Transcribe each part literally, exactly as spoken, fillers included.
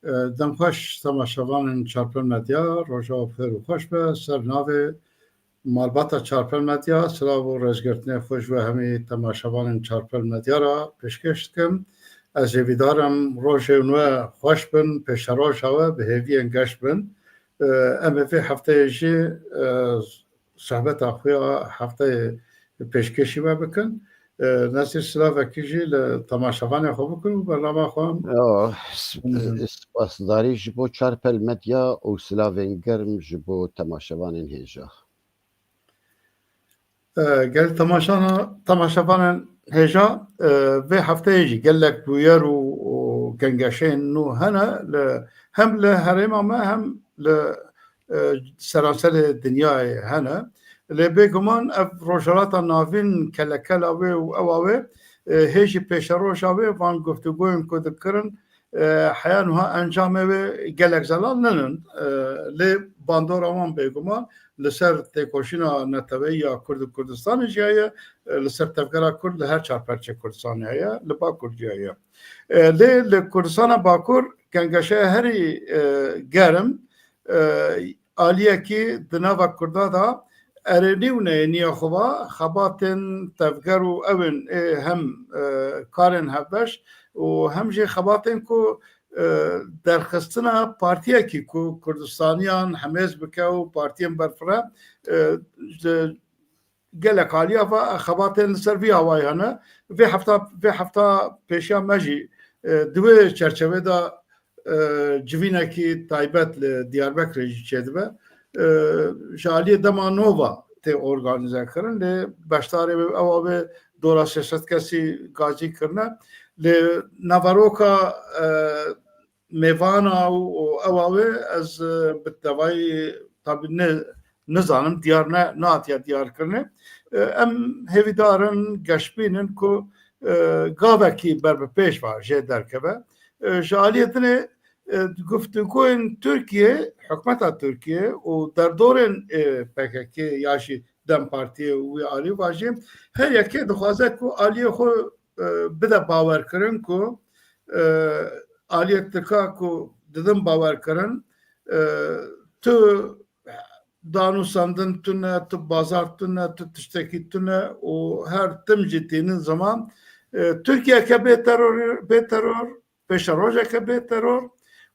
Demxweş temaşevanên Çarpel Medya, roja we bi xêr û xweş be. Ser navê malbata Çarpel Medya, silav û rêzgirtinê xwe ji we hemî temaşevanên Çarpel Medya re pêşkêş dikim. Ez hêvîdar im rojên we xweş bin, pêşeroja we bi hêviyên geş bin. Em ê vê hefteyê jî sohbeta xwe ya hefteyê pêşkêşî me bikin. Nesîr, silavekî jî li temaşevanê xwe bikin û bernama xwe. Spasdarî ji bo Çarpel Medya û silavên germ ji bo temaşevanên hêja. Gel temaşana, temaşevanên hêja, vê hefteyê jî gelek bûyer û, û gengeşeyên nû hene li, hem li herêma me hem li e, seranserê dinyayê hene. Lê bêguman ev Rojhilata Navîn kelekela wê û ewa wê, e, hê jî pêşeroja wê van guftûgoyên ku dikirin, e, heya niha encamê wê gelek zelal ninin. E, lê bandora wan bêguman li ser têkoşîna neteweyî ya Kurd û Kurdistanê jî heye, e, li ser tevgera Kurd li her çar perçê Kurdistanê heye, li Bakur jî heye. E, lê li Kurdistana Bakur gengeşeya herî, e, germ, e, aliyekî di nava Kurda de erênî û neyênîya xwe va xebatên tevger û ew ên ê hem, e, karên hevbeş û hem jî xebatên ku, e, derxistina partiyekî ku Kurdistaniyan hemêz bike û partiyên berfireh, e, ji gelek aliya ve xebatên li ser vî awayî hene. Vê hefta, vê hefta pêşiya me jî, e, di wê çerçevê de, e, civînekî taybet li Diyarbekirê jî çêdibe. E, ji aliyê Dema Nova tê organîze kirin, lê beşdarê wê ewa wê dora sê sed kesî gazî kirine. Lê naveroka, e, mêvana û, û ewa wê ez, e, bi tevayî tabî ne, nizanim, diyar ne, nehatiye diyarkirinê. E, em hêvîdar in, geşbîn in ku, e, gavekî ber bi pêş ve jê derkeve. E, ji aliyê dinê, e, guftûgoyên Tirkiye, hikûmeta Tirkiye û derdorên, e, P K K ya jî DEM Partiyê û wî alî va jî her yekê dixwaze ku aliyê xwe, e, bide bawerkirin ku, e, aliyê Tirka ku didin bawerkirin, e, tu danûsandin tune, tu bazar tune, tu tiştekî tune û her tim jî tînin ziman, e, Tirkiyeke bê teror, bê teror, pêşerojeke bê teror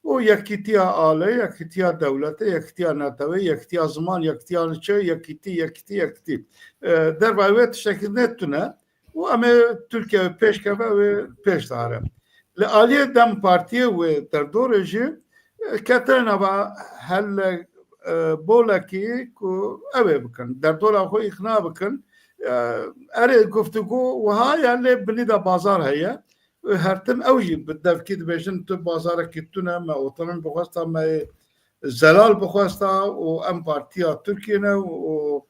û yekîtiya alê, yekîtiya dewletê, yekîtiya netewê, yekîtiya ziman, yekîtiya niçe, yekîtî, yekîtî, yekîtî. E, dervayê wê tiştekî ne tune û em ê Tirkiye pêş keve wê pêş dare. Li aliyê DEM Partiyê wê derdorê jî, e, ketine nava helle, e, bolekî ku ew ê bikin. Derdora xwe îqna bikin. E, erê guftûgo wiha ye lê binî de bazar heye. Her tim ew jî bi devkî dibêjin, tu bazarekî tune, me otonomî bixwesta, me zelal bixwesta û em partiya Tirkiyê ne û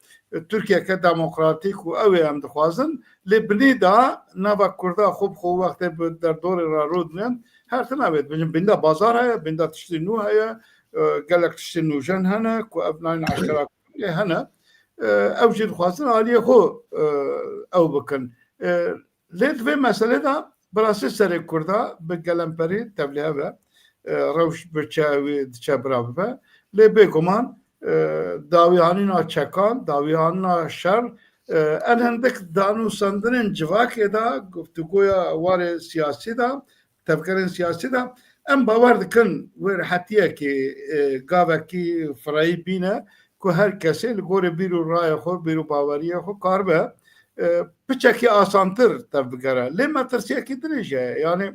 Tirkiyeke demokratîk û ew ê em dixwazin. Lê binî de nava Kurda xwe bi xwe wextê bi derdorê re rûdinin, her tim ew ê dibêjin, binî de bazar heye, binî de tiştê nû heye, e, gelek tiştê nûjen hene ku ev nayên eşkera kirin, lê hene. E, ew jî dixwazin aliyê xwe, e, ew bikin. E, Lê di vê meselê de bi rastî serê Kurda bi gelemperî tevlî hev e. E, rewş bi çi wî diçe bira bibe. Lê bêguman, e, dawîhanîna çekan, dawîhanîna şer, e, en hindik danûsandinên civakê de, guftûgoya warê siyasî de, tevgerên siyasî de, em bawer dikin wê rehetiyekê, e, gavekî fireyî bîne ku her kesê li gorê bîr û raya xwe, bîr û baweriyê xwe karibe, e, piçekî asantir tevbigere. Lê metirsiyekî din jî heye. Yanî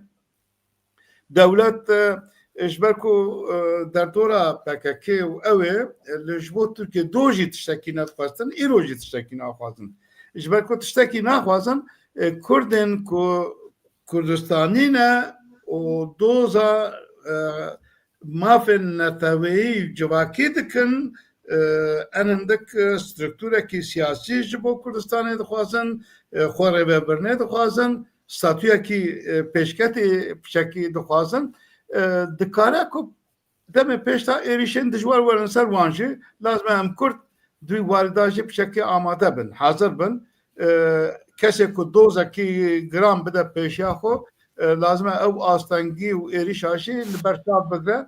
dewlet, e, ji ber ku, e, derdora P K K û ew ê, e, li ji bo Tirkiye do jî tiştekî nedixwestin, îro jî tiştekî naxwazin. Ji ber ku tiştekî naxwazin, e, Kurdên ku Kurdistanî ne û doza, e, mafên neteweyî civakî dikin, e, en hindik, e, strukturekî siyasî ji bo Kurdistanê dixwazin, e, xwe rêvebirinê dixwazin, statuyekî, e, pêşketî piçekî dixwazin. E, dikare ku demê pêş de êrîşên dijwar werin ser wan jî, lazim e em Kurd di wî warî de jî piçekî amade bin, hazir bin. E, kesê ku dozekî giran bide pêşiya xwe, E, lazim e ew astengî û êrîşa jî li ber çav bigre,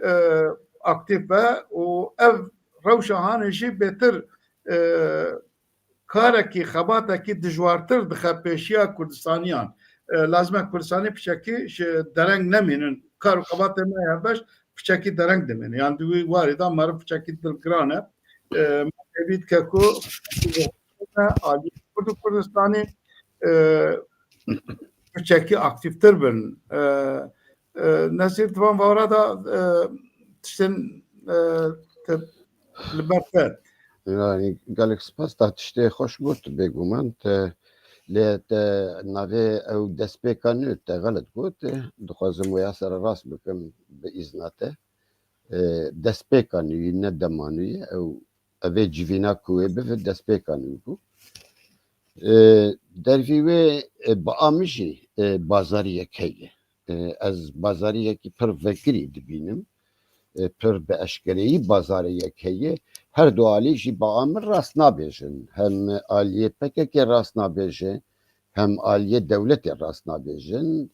e, aktîf be û ev rewşa hanê jî bêtir, e, karekî, xebatekî dijwartir dixe pêşiya Kurdistaniyan. E, lazim e Kurdistanî piçekî ji dereng nemînin. Kar û xebatê me ya beş piçekî dereng dimînin. Yan di wî warî de meriv piçekî dilgiran e. E, me pêvî dike ku alî Kurd û Kurdistanî, e, piçekî aktîftir bin. E, e, Nesîr, di van vara de, e, tiştên, e, te, li ber te. Yani, gelek spas, da tiştê xweş got, bêguman te, lê te navê ew destpêka nû te xelet got, e, dixwazim wê ya sere rast bikim bi îzna te. E, destpêka nû yî, ne dema nû ye, ew, ev ê civîna ku wê bive destpêka nû bû. E, dervî wê, e, bi a min jî, e, bazariyek heye. E, ez bazariyekî pir vekirî dibînim. E, pir bi eşkereyî bazariyek heye. Her du alî jî bi a min rast nabêjin. Hem aliyê P K K rast nabêje, hem aliyê dewletê rast nabêjin.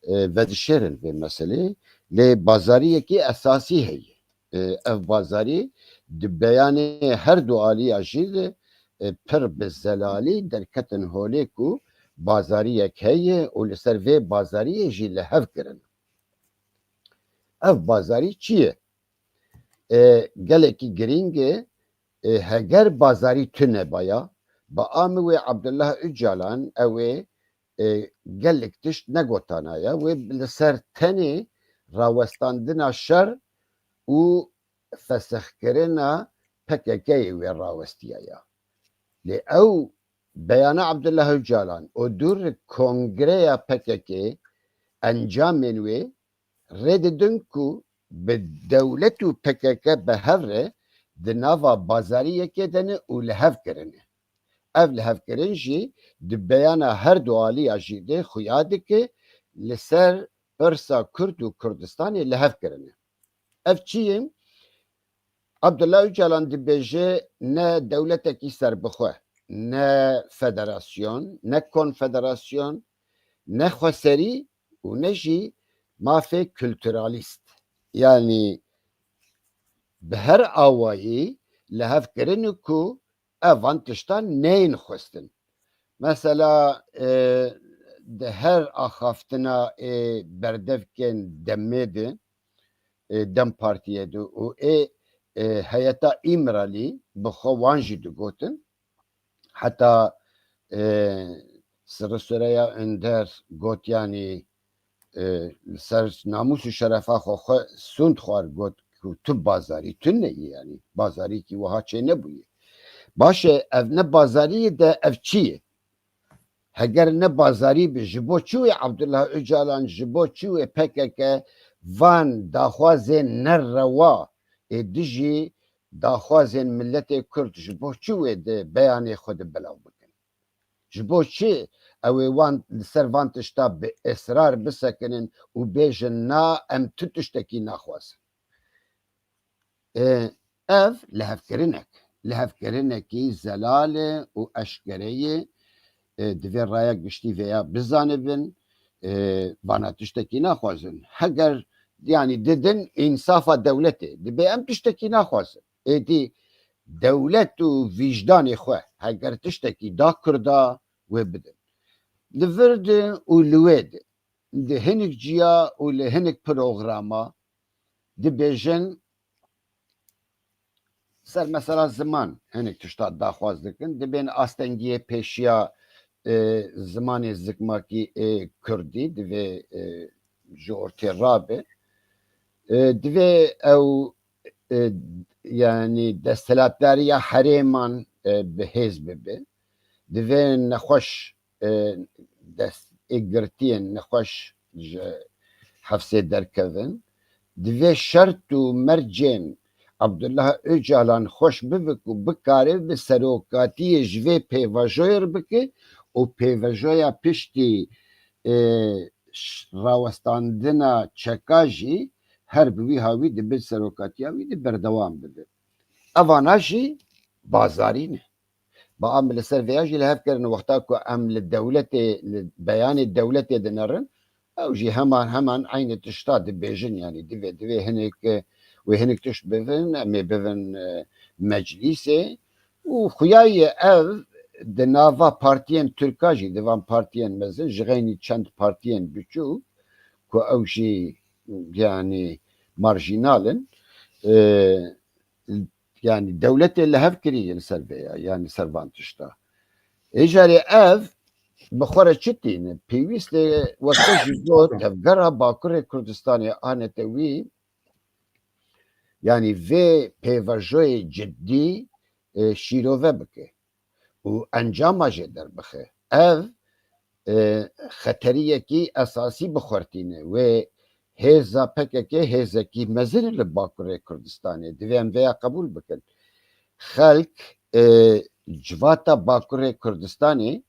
E, vedişêrin vê meselê. Lê bazariyekî esasî heye. E, ev bazarî di beyanê her du aliya jî de, e, pir bi zelalî derketin holê ku bazariyek heye û li ser vê bazariyê jî li hev kirin. Ev bazarî çi ye? E, gelekî girîng e. E, heger bazarî tune baya, bi a min wê Abdullah Ocalan ew ê, e, gelek tişt negotana ye. Wê li ser tenê rawestandina şer û fesixkirina P K K'yê wê rawestiya ya. Lê ew beyana Abdullah Ocalan û dûr kongreya P K K encamên wê rê didin ku bi dewlet û P K K bi hev re di nava bazariyekê de ne û li hev kirine. Ev lihevkirin jî di beyana her du aliya jî de xuya dike li ser pirsa Kurd û Kurdistanê lihev kirine. Ev çi ye? Abdullah Ocalan dibêje ne dewletekî serbixwe, ne federasyon, ne konfederasyon, ne xweserî û ne jî mafê kulturalîst. Yanî bi her awayî lihev kirin ku ev van tiştan neyên xwestin. Mesela, e, di her axaftina ê berdevkên demê de, e, DEM Partiyê de û ê, e, heyeta Îmralî bi xwe wan jî digotin. Heta, e, Sirri Sureya Önder got, yanî, e, li ser namûs û şerefa xwe, xwe sûnd xwar, got ku tu bazarî, tu neyî, yanî bazarîkî wiha çê nebûye. Baş e, ev ne bazarî ye de ev çi ye? Heger ne bazarî bi, ji bo çi wê Abdullah Ocalan, ji bo çi wê P K K van daxwazên nerewa ê dijî daxwazên miletê Kurd, ji bo çi wê di beyanê xwe de belav bikin? Ji bo çi ew ê wan li ser van tişta bi israr bisekinin û bêjin, na, em tu tiştekî naxwazin? E, ev lihevkirinek, lihevkirinekî zelal e û eşkere ye. E, divê raya giştî vêya bizanibin, e, vana tiştekî naxwazin. Heger, yanî didin însafa dewletê, dibê em tiştekî naxwazin. Êdî dewlet û vîjdanê xwe heger tiştekî da Kurda, wê bidin. Li vir de û li wê de, di hinek ciya û li hinek programa dibêjin, ser mesela ziman hinek tişta daxwaz dikin, dibên astengiyê pêşiya, e, zimanê zikmakî ê kurdî divê, e, ji ortê rabe. E, divê ew, e, yanî desthilatdariya herêman, e, bi hêz bibe. Divê nexweş, e, dest ê girtiyên nexweş ji hefsê derkevin. Divê şert û mercên Abdullah Ocalan xweş bibe ku bikare bi serokatiyê ji vê pêvajoyê re bike û pêvajoya piştî, e, ş-, rawestandina çeka jî her bi wî hawî di bin serokatiya wî de berdewam bibe. Evana jî bazarî ne. Ba em li ser vêya jî li hev kirin, wexta ku em li dewletê, li beyanê dewletê dinerin, Ew jî heman heman eynî tişta dibêjin, yanî divê, divê hinek, e, wê hinek tişt bivin, em ê bivin, e, meclîsê. Û xuya ye ev di nava partiyên Tirka jî, di van partiyên mezin, ji xeynî çend partiyên biçûk ku ew jî, yanî, marjînal in, e, yanî dewletê li hev kirî li ser vê ya, yanî ser van tişta. Ê carê ev bi xwe re çi tîne? Pêwîst e weke ji bo tevgera Bakurê Kurdistanê a netewî, yanî vê pêvajoyê cidî, e, şîrove bike û encama jê derbixe. Ev, e, xeteriyekî esasî bi xwe re tîne. Wê hêza P K K hêzekî mezin e li Bakurê Kurdistanê. Divê em vêya qebûl bikin. Xelk, e, civata Bakurê Kurdistanê,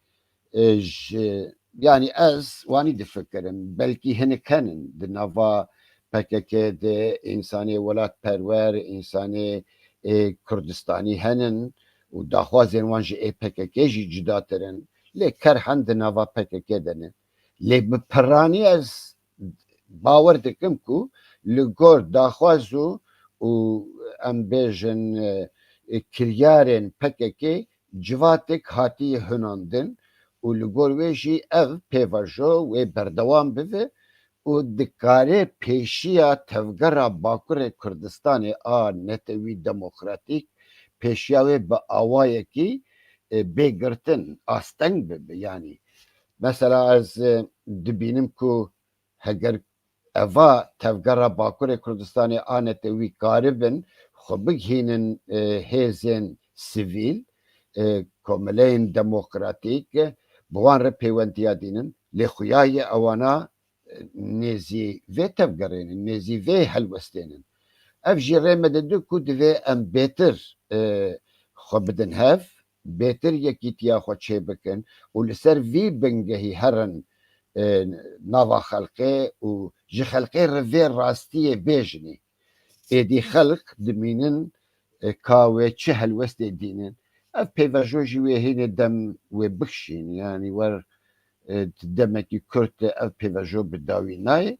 e, ji, yanî ez wanî difikirim, belkî hinek henin di nava P K K de însanê welatperwer, însanê, e, Kurdistanî henin û daxwazên wan ji ê P K K jî cudatir in. Lê kerhen di nava P K K de ne. Lê bi piranî ez bawer dikim ku li gor daxwaz û, û em bêjin, e, kiryarên P K K civatek hatiye hunandin û li gor wê jî ev pêvajo wê berdewam bibe û dikare pêşiya tevgera Bakurê Kurdistanê a netewî demokratîk, pêşiya wê bi awayekî, e, bê girtin, asteng bibe. Yanî, mesela ez, e, dibînim ku heger eva tevgera Bakurê Kurdistanê a netewî karibin xwe bigihînin, e, hêzên sivîl, e, komeleyên demokratîk, e, bi wan re pêwendiya dînin, lê xuya ye ewana, e, nêzî vê tevgerê ne, nêzî vê helwestê ne. Ev jî rê me dide ku divê em bêtir, e, xwe bidin hev, bêtir yekîtiya xwe çêbikin û li ser vî bingehî herin, e, nava xelkê û ji xelkê re vê rastiyê bêjinî. Êdî xelk dimînin, e, ka wê çi helwestê dînin. Ev pêvajo jî wê hînê dem wê bikişîn, yanî wer, e, demekî kurt ev pêvajo bi dawî nayê.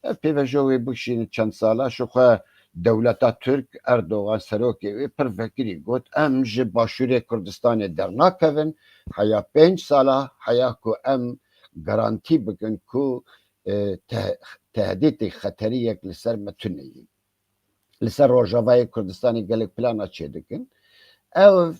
Ev pêvajo wê bikişîne çend sala, ji xwe dewleta Tirk, Erdogan serokê wê pir vekirî got, em ji Başûrê Kurdistanê dernakevin, heya pênc sala, heya ku em garantî bikin ku, e, te-, tehdîtê xeteriyek li ser me tune ye. Li ser Rojavayê Kurdistanê gelek plana çêdikin. Ev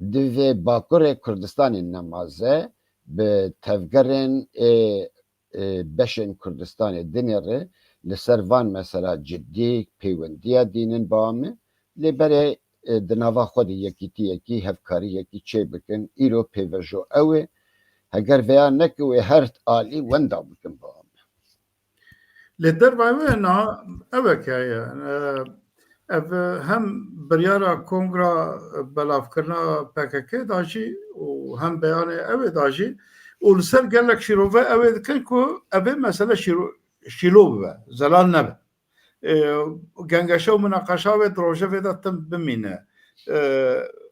divê Bakurê Kurdistanê nemaze bi tevgerên, e, e, beşên Kurdistanê dinê re li ser van mesela cidî pêwendiya dînin ba me. Lê berê, e, di nava xwe de yekîtiyekî, hevkariyekî çêbikin. Îro pêvajo ew e. Heger vêya neke wê her alî wenda bikin ba me. Lê dervayê wê niha ewek heye. E, ev hem biryara kongra belavkirina P K K da jî û hem beyanê ew ê da jî û li ser gelek şîrove ew ê dikin ku ev ê mesele şîro-, şîlo bibe, zelal nebe. E, gengeşe û minaqeşa wê di rojevê de tim bimîne. E,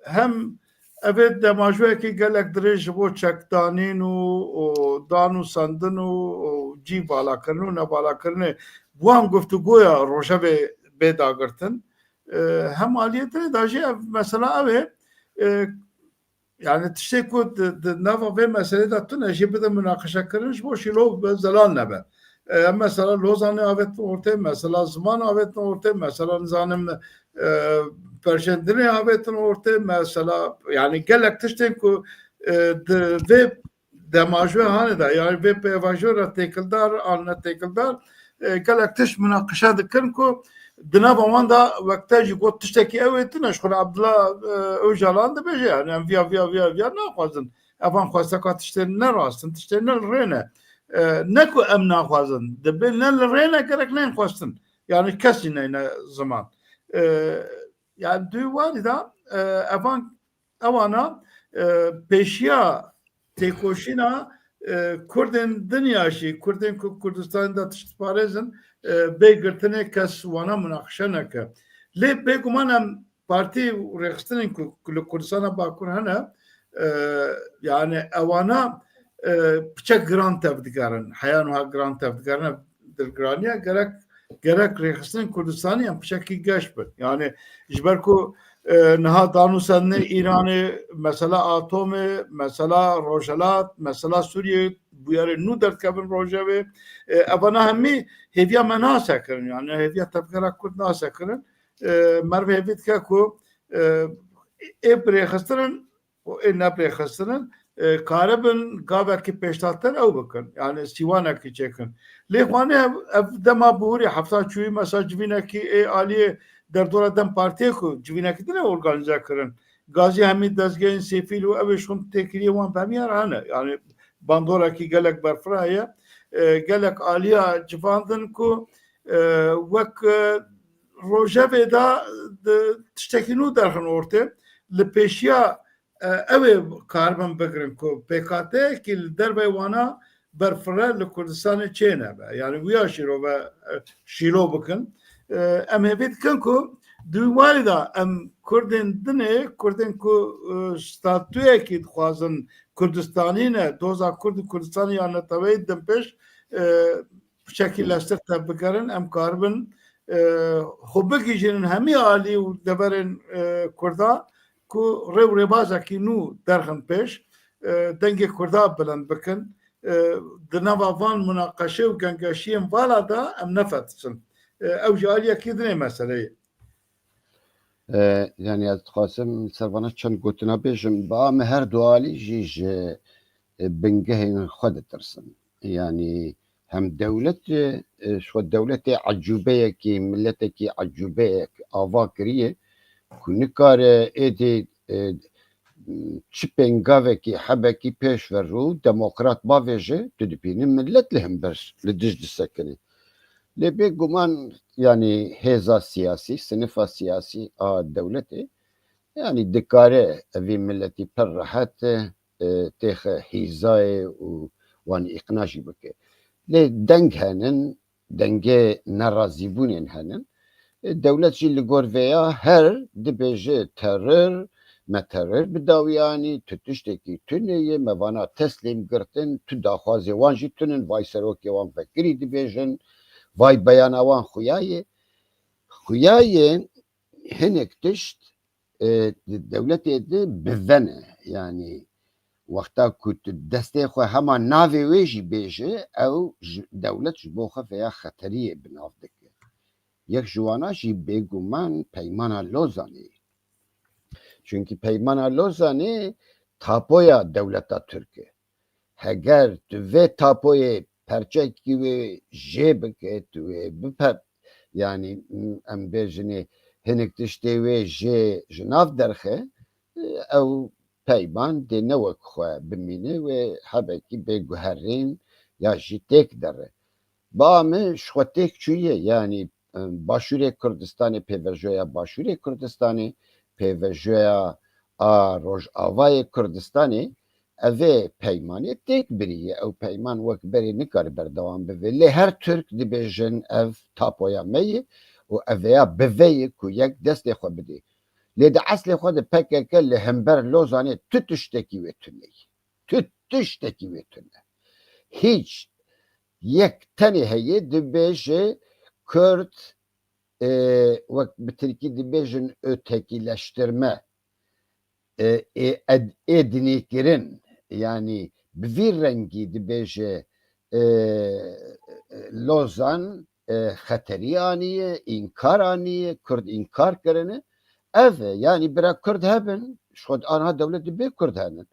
hem ev ê demajiyekî gelek dirêj ji bo çekdanîn û, û dan û sendin û, û cî valakirin û nevalakirinê bi wan guftûgoya rojevê bê dagirtin. E, hem aliyê dinê de jî ev mesela ew ê, e, yani tiştê ku di, di nava vê meselê de tune jî bide minaqeşekirin ji bo şîlo bibe, zelal nebe. E, mesela Lozanê avêtin ortê, mesela ziman avêtin ortê, mesela nizanim, e, perşendinê avêtin ortê, mesela yani gelek tiştên ku, e, di vê demajû hanê de, yani vê pêvajo re têkildar an ne têkildar, e, gelek tişt minaqeşe dikin ku di nava wan de wekte jî got tiştekî ew ê tune ji xwe re Abdullah, e, Ocalan dibêje, yani em viya, viya, viya, viya naxwazin. Evan xwesteka tiştên ne rast in, tiştên ne li rê ne. E, ne ku em naxwazin, dibê ne li rê ne gerek nên xwestin. Yani kesî neyne ziman. E, yani di wî warî de, e, evan, ewana, e, pêşiya têkoşîna, e, Kurdên dinya jî, Kurdên ku Kurdistanê de tişt diparêzin, e, bê girtinê kes wana munaqişe neke. Lê bêguman em partî û rêxistinên ku, ku li Kurdistana Bakur hene, e, yani ewana e, piçek giran tevdigerin. Heya niha giran tevdigerin, dilgiraniya gerek, gerek rêxistinên Kurdistanî em piçekî geş bin. Yani ji ber ku, e, niha danûsendinê Îranê, mesela atomê, mesela Rojhelat, mesela Sûriyê, bûyerê nû derdikevin rojevê. E, evana hemî hêviya me nasekirin, yani hêviya tevgera Kurd nasekirin. E, meriv hêvî dike ku, e, ê birêxistinin û ê nebirêxistinin, e, karibin gavekî pêşdatir ew bikin. Yani sîwanekî çêkin. Lê xwanê ev, ev dema bihûrê hefta çûyî mesela civînekî ê aliyê derdora DEM Partiyê ku civînekî din ê organîze kirin. Gazî hemî dezgehên sêfîl û ew ê şûn têkiliyê wan bi hemî re hene. Yani bandorekî gelek berfireh heye. E, gelek aliya civan din ku, e, wek, e, rojevê de di tiştekî nû derxin ortê. Li pêşiya, e, ew ê karibin bigirin ku pêkhateyekî li derveyê wana berfireh li Kurdistanê çênebe. Yani wiya şîrove, e, şîlo bikin. E, em hêvî dikin ku di wî warî de em Kurdên dinê, Kurdên ku, e, statuyekî dixwazin Kurdistanî ne, doza Kurd û Kurdistanê ya neteweyî din pêş, e, piçekî lestir tevbigerin, em karibin, e, xwe bigihîjînin hemî alî û deverên, e, Kurda ku rê û rêbazekî nû derxin pêş, e, dengê Kurda bilind bikin. E, di nava van munaqeşe û gengeşiyên vala de em nefetisin. E, ew jî aliyekî din ê meseleyê. E, yani ez dixwazim li ser vana çend gotina bêjim. Ba me her du alî jî ji, e, bingehên xwe ditirsin. Yani hem dewlet, e, ji xwe dewletê ecûbeyekî, miletekî ecûbeyek ava kiriye ku nikare êdî, e, çi pêngavekî hebekî pêş ve rû demokrat bavêje, tu dibînî milet li hember li dij disekine. Lê bêguman, yani hêza siyasî, sinifa siyasî a dewletê, yani dikare evî miletî pir rehet, e, têxe hîzayê û wan îqna jî bike. Lê deng henin, dengê nerazîbûnên henin. E, dewlet jî li gor vêya her dibêje teror, me teror bi dawî anî, tu tiştekî tune ye, me vana teslîm girtin, tu daxwazê wan jî tunin, vay serokê wan vekirî dibêjin, vay beyana wan xuya ye. Xuya ye hinek tişt, e, di dewletê de bivene. Yani wexta ku tu destê xwe hema navê wê jî bêje, ew ji, dewlet ji bo xwe vêya xeteriyê bi nav dike. Yek ji wana jî bêguman Peymana Lozanê ye. Çunkî Peymana Lozanê tapoya dewleta Tirk e. Heger tu vê tapoyê perçekî wê jê bike, tu wê bipe, yani, em bêjinê hinek tiştê wê jê ji nav derxe, ew peyman dê ne wek xwe bimîne, wê hebekî bê guherîn ya jî têk dere. Ba min ji xwe têk çûye, yani, em, Başûrê Kurdistanê, pêvejoya Başûrê Kurdistanê, pêvejoya a Rojavayê Kurdistanê, evê peymanê têk biriye. Ew peyman wek berê nikare berdewam bibe. Lê her Tirk dibêjin ev tapoya me ye û ev ya bi vê ye ku yek destê xwe bidê. Lê di eslê xwe de P K K li hember Lozanê tu tiştekî wê tune ye. Tu tiştekî wê tune. Hiç. Yek tenê heye, dibêje Kurd, e, wek bi tirkî dibêjin ötekileştirme, e, ê ed-, êdinîkirin, yani bi vî rengî dibêje, e, Lozan, e, xeterî aniye, înkar aniye, Kurd înkar kirine. Ev e, yani bira Kurd hebin, ji xwe aniha dewletê bê Kurd henin.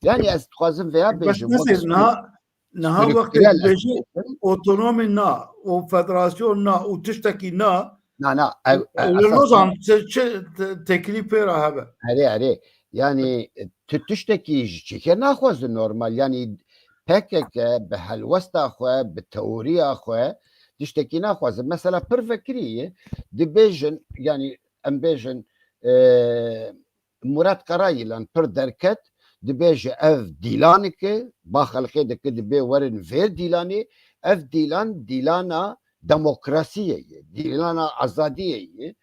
Yani ez dixwazim veya bêjim, wek Nezîr, niha, niha wextê dibêjin otonomî na û federasyon na û tiştekî na, na, na, ew, e, li Lozan çi, çi te-, teklîf pê re hebe? Erê, erê. Yani, e, tu tiştekî ji çîkê naxwaze normal. Yani P K K bi helwesta xwe, bi teoriya xwe tiştekî naxwaze. Mesela pir vekirî ye. Dibêjin, yani em bêjin, e, Murat Karayilan pir derket, dibêje ev dîlanik e, ba xelkê dike dibê werin vêr dîlanê. Ev dîlan, dîlana demokrasiyê ye, dîlana azadiyê ye,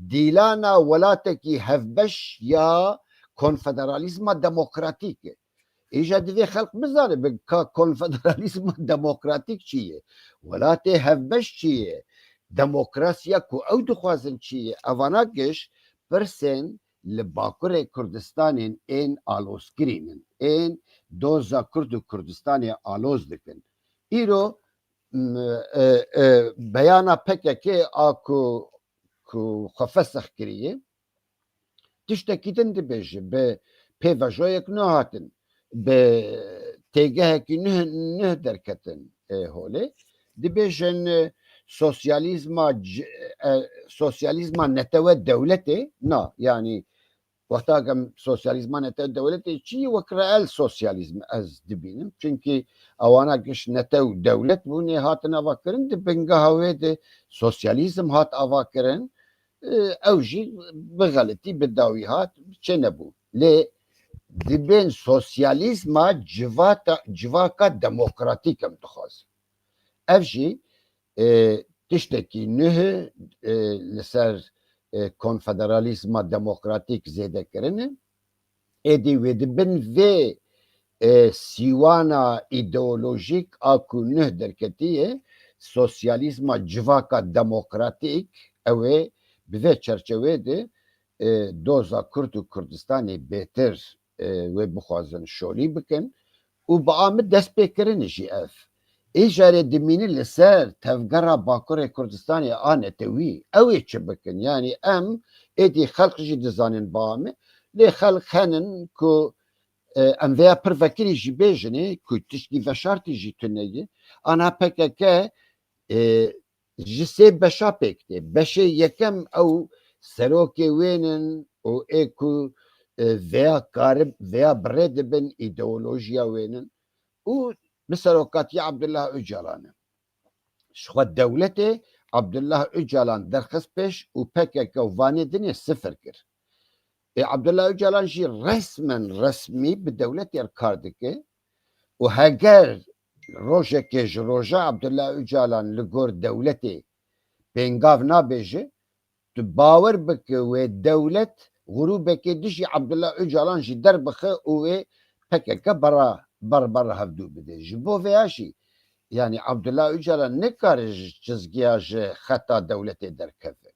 dîlana welatekî hevbeş ya konfederalîzma demokratîk e. Îja divê xelk bizane bi ka konfederalîzma demokratîk çi ye? Welatê hevbeş çi ye? Demokrasiya ku ew dixwazin çi ye? Evana giş pirsên li Bakurê Kurdistanên ên alozkirî nin, ên doza Kurd û Kurdistanê aloz dikin. Îro, m, e, e, beyana P K K a ku, ku xwe fesix kiriye, tiştekî din dibêje, bi pêvajoyek nû hatin, bi têgehekî nû, nû derketin, e, holê. Dibêjin, e, sosyalîzma c-, e, sosyalîzma netewe dewletê, na, yanî wexta em sosyalîzma netew dewletê çi ye, wek reel sosyalîzm ez dibînim. Çunkî ewana giş netew dewlet bûnê hatin avakirin, di bingeha wê de sosyalîzm hat avakirin. E, ew jî bi xeletî, bi dawî hat, çênebû. Lê dibên sosyalîzma civata-, civaka demokratîk em dixwazin. Ev jî, e, tiştekî nuh, e, li ser, e, konfederalîzma demokratîk zêde kirine. Êdî wê di bin vê, e, sîwana îdeolojîk a ku nuh derketiye, sosyalîzma civaka demokratîk, ew ê bi vê çerçevê de, e, doza Kurd û Kurdistanê bêtir, e, wê bixwazin şolî bikin û bi a min destpêkirin jî ev. Ê jarê dimînin li ser tevgera Bakurê Kurdistanê a netewî. Ew ê çi bikin? Yanî em êdî xelq jî dizanin bi a min. Lê xelq henin ku, e, em vêya pir vekirî jî bêjinê ku tiştî veşartî jî tune ye. Ana P K K, e, ji sê beşa pêk tê. Beşê yekem ew serokê wê nin û ê ku, e, vêya karib-, vêya bi rê dibin, îdeolojiya wê nin û bi serokatiya Abdullah Ocalan e. Ji xwe dewletê Abdullah Ocalan derxist pêş û P K K û Vanê dinê sifir kir. Ê Abdullah Ocalan jî resmen resmî bi dewletê re kar dike û heger rojekê ji roja Abdullah Ocalan li gor dewletê pêngav nabêje, tu bawer bike wê dewlet grûbekê dijî Abdullah Ocalan jî derbixe û wê P K K bera, ber, ber hevdû bide. Ji bo vêya jî, yanî Abdullah Ocalan nikare ji çizgiya, ji xeta dewletê derkeve.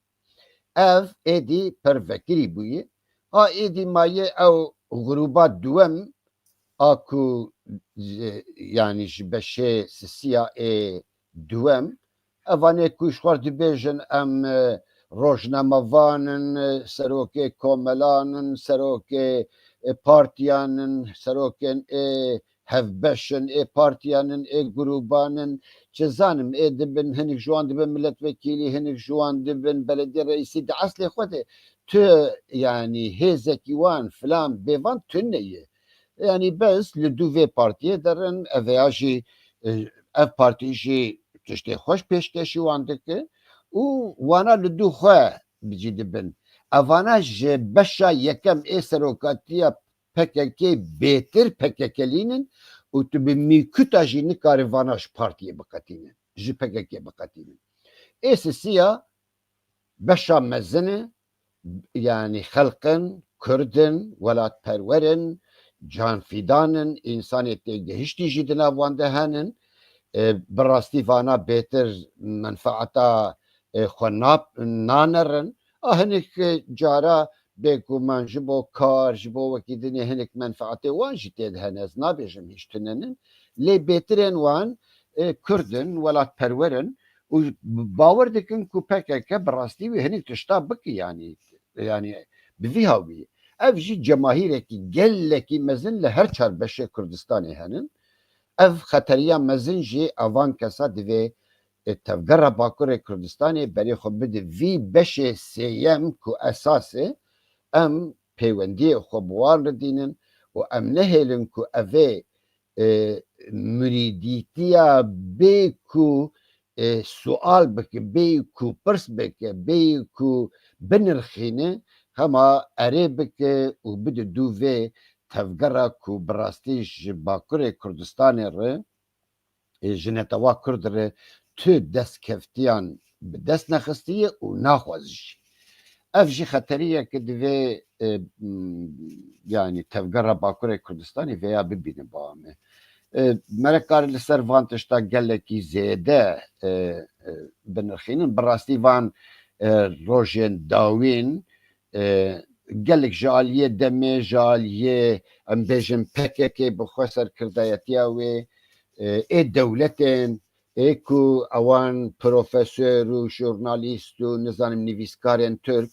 Ev êdî pir vekirî bûye. A êdî maye ew grûba duwem a ku ji, yanî ji beşê sisiya ê duwem. Evanê ku ji xwe dibêjin em, e, rojnamevan in, e, serokê komelan in, serokê, e, partiyan in, serokên ê hevbeş in, ê partiyan in, ê grûban in, çi zanim, ê dibin, hinek ji wan dibin milletvekîlî, hinek ji wan dibin belediye reîsî, di eslê xwe de tu, yanî hêzekî wan filan bêvan tune ye. Yanî bes li dû vê partiyê derin, ev ya jî, e, ev partî jî tiştê xweş pêşkêşî wan dike û wana li dû xwe bi cî dibin. Evana ji beşa yekem ê serokatiya P K K bêtir P K K lînin û tu bi mîkuta jî nikare vana ji partiyê biqetînin, ji P K K biqetînin. Ê sisiya beşa mezin e, yanî xelq in, Kurd in, welatperwer in, canfîdan in, însanê têgihiştî jî di nav wan de henin. E, bi rastî vana bêtir menfaeta, e, xwe nap-, nanerin. A hinek, e, cara bêguman ji bo kar, ji bo wekî dinê hinek menfaetê wan jî tê de hene. Ez nabêjim hîç tune nin. Lê bêtirên wan, e, Kurd in, welatperwer in û bawer dikin ku P K K bi rastî wê hinek tişta bike, yanî, yanî bi vî hawî. Ev jî cemahîrekî gelekî mezin li her çar beşê Kurdistanê henin. Ev xeteriya mezin jî a van kesa divê, e, tevgera Bakurê Kurdistanê berê xwe bide vî beşê sêyem ku esas e, em peywendiyê xwe bi wan re dînin û em nehêlin ku evê, e, murîdîtiya bê ku, e, sual bike, bê ku pirs bike, bê ku binirxîne, hema erê bike û bide dû vê tevgera ku bi rastî ji Bakurê Kurdistanê re, e, ji netewa Kurd re tu destkeftiyan bi dest nexistiye û naxwaz jî. Ev jî xeteriyeke divê, e, m, yanî tevgera Bakurê Kurdistanê vêya bibîne ba me. E, me re kare li ser van tişta gelekî zêde, e, e, binirxînin. Bi rastî van, e, rojên dawîn, e, gelek ji aliyê demê, ji aliyê, em bêjin P K K bi xwe serkirdayetiya wê, e, ê dewletên, ê ku ewan profesor û jurnalîst û nizanim nivîskarên Tirk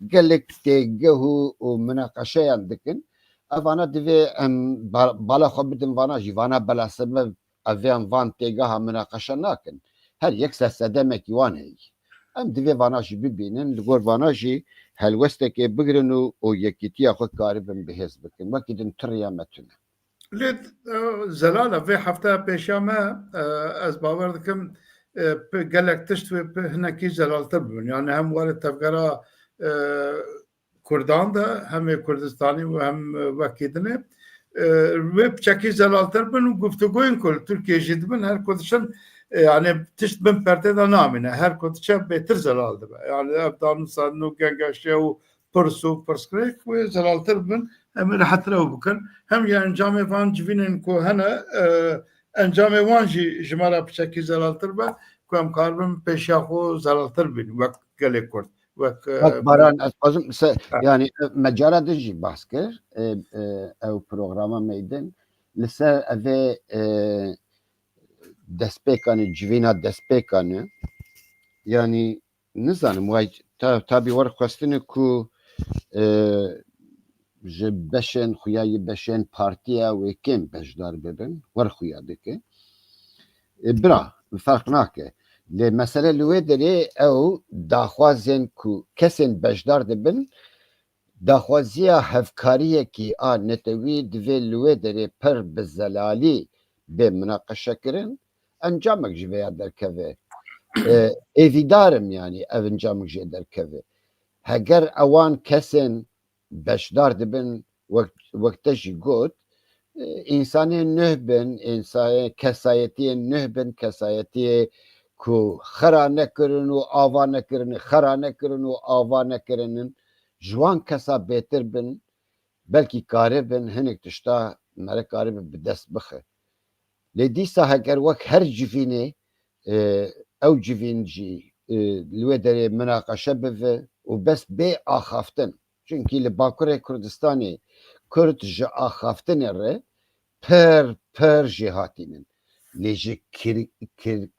gelek têgeh û, û minaqeşeyan dikin. Evana divê em ba-, bala xwe bidin vana jî, vana belasebeb ev ê em van têgeha minaqeşe nakin. Her yek sersedemekî wan heyî. Em divê vana jî bibînin, li gor vana jî helwestekê bigirin û, û yekîtiya xwe karibin bihêz bikin. Wekî din turiya me tune. Lê, e, zelal e, vê hefteya pêşiya me, e, ez bawer dikim, e, pi-, gelek tişt wê pi-, hinekî zelaltir bibin. Yani hem warê tevgera, e, Kurdan de, hem ê Kurdistanî û hem, e, wekî dinê, e, wê piçekî zelaltir bin û guftûgoyên ku li Tirkiyê jî dibin, her ku diçin, e, yani tişt bin perdê de namîne. Her ku diçe bêtir zelal dibe. Yani ev danûsandin û gengeşe û pirs û pirsgirêk wê zelaltir bibin, em ê rehetir ew bikin. Hem ya encamê van civînên ku hene, e, encamê wan jî ji me re piçekî zelaltir be, ku em karibin pêşiya xwe zelaltir bînin wek gelê Kurd, wek, e, Wek Baran, ez xwazim se, Ha. yani, e, me cara din jî bahs kir, e, e, ew programa me din, li ser evê, e, destpêkanê, civîna destpêkanê, yani, nizanim, way ta-, tabî wer xwestine ku, e, ji beşên xuya yê beşên partiya wê kêm beşdar bibin, wer xuya dike. E, bira, ferq nake. Lê mesele li wê derê ew daxwazên ku kesên beşdar dibin, daxwaziya hevkariyekî a netewî divê li wê derê pir bi zelalî bê minaqeşekirin, encamek ji vêya derkeve. E, êvîdar im, yanî ev encamik jê derkeve. Heger ewan kesên beşdar dibin, wek, wek te jî got, e, însanên nuh bin, însa-, kesayetiyên nuh bin, kesayetiyê ku xera nekirin û ava nekirin, xera nekirin û ava nekirinin, ji wan kesa bêtir bin, belkî karibin hinek tişta me re karibin bi dest bixe. Lê dîsa heger wek her civînê, e, ew civîn jî, e, li wê derê minaqeşe bive û bes bê axaftin. Çunkî li Bakurê Kurdistanê Kurd ji axaftinê re pir, pir jêhatî nin. Lê ji kir-, kir-,